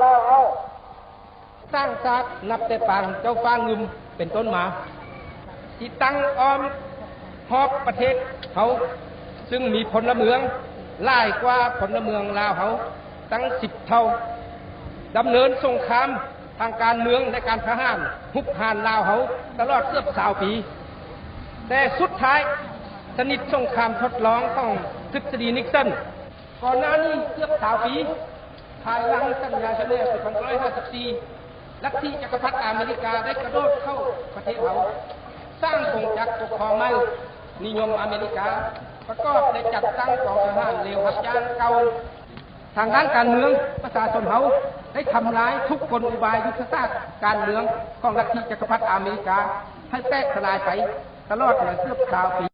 ລາວເຮົາ ສ້າງຊາດນັບແຕ່ປາງເຈົ້າຟ້າງື່ມເປັນຕົ້ນມາ ທີ່ຕັ້ງອ້ອມຮອບປະເທດເຮົາ ຊຶ່ງມີພົນລະເມືອງຫຼາຍກວ່າພົນລະເມືອງລາວເຮົາຕັ້ງສິບເທົ່າ ດຳເນີນສົງຄາມທາງການເມືອງ ແລະ ການທະຫານ ຮຸກຮານລາວເຮົາຕະຫຼອດເກືອບຊາວປີ. ແຕ່ສຸດທ້າຍ ຊະນິດສົງຄາມທົດລອງຂອງທິດສະດີນິກສັນ ກ່ອນໜ້ານີ້ເກືອບຊາວປີ ພາຍຫຼັງສັນຍາເຈນີວປີໜຶ່ງພັນເກົ້າຮ້ອຍຫ້າສິບສີ່ ລັດທິຈັກກະພັດອາເມລິກາໄດ້ກະໂດດເຂົ້າປະເທດເຮົາ ສ້າງກົງຈັກປົກຄອງໃໝ່ ນິຍົມອາເມລິກາ ປະກອບ ແລະ ຈັດຕັ້ງກອງທະຫານເລວຮັບຈ້າງເກົ່າ. ທາງດ້ານການເມືອງ ປະຊາຊົນເຮົາໄດ້ທຳລາຍທຸກກົນອຸບາຍຍຸດທະສາດການເມືອງຂອງລັດທິຈັກກະພັດອາເມລິກາໃຫ້ແຕກສະລາຍໄປຕະຫຼອດເກືອບຊາວປີ.